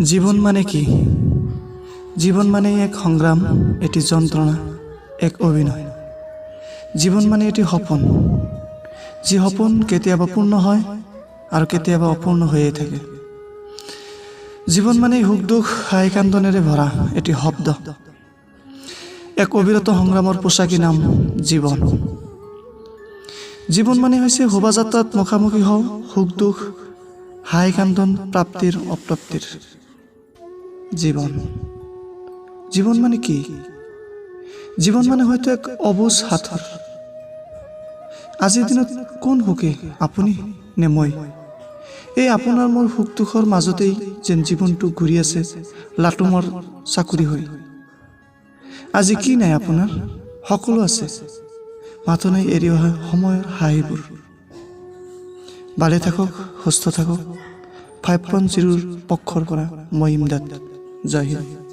জীৱন মানে কি? জীৱন মানে এক সংগ্ৰাম, এটি যন্ত্ৰণা, এক অভিনয়। জীৱন মানে এটি সপোন, যি সপোন কেতিয়াবা পূৰ্ণ হয় আৰু কেতিয়াবা অপূৰ্ণ হৈয়ে থাকে। জীৱন মানে সুখ দুখ, হাঁহি কান্দোনেৰে ভৰা এটি শব্দ। এক অবিৰত সংগ্ৰামৰ পোছাকী নাম জীৱন। জীৱন মানে হৈছে শোভাযাত্ৰাত মুখামুখি হওঁ সুখ দুখ, হাঁহি কান্দোন, প্ৰাপ্তিৰ অপ্ৰাপ্তিৰ। জীৱন, জীৱন মানে কি? জীৱন মানে হয়তো এক অবুজ সাঁথৰ। আজিৰ দিনত কোন সুখী, আপুনি নে মই? এই আপোনাৰ মোৰ সুখ দুখৰ মাজতেই যেন জীৱনটো ঘূৰি আছে লাটুমৰ চাকৰি হৈ। আজি কি নাই আপোনাৰ? সকলো আছে, মাথো নাই এৰি অহা সময়ৰ হাঁহিবোৰ। ভালে থাকক, সুস্থ থাকক। 5.0ৰ পক্ষৰ পৰা মই ইমদাদ। জয় হিন্দ।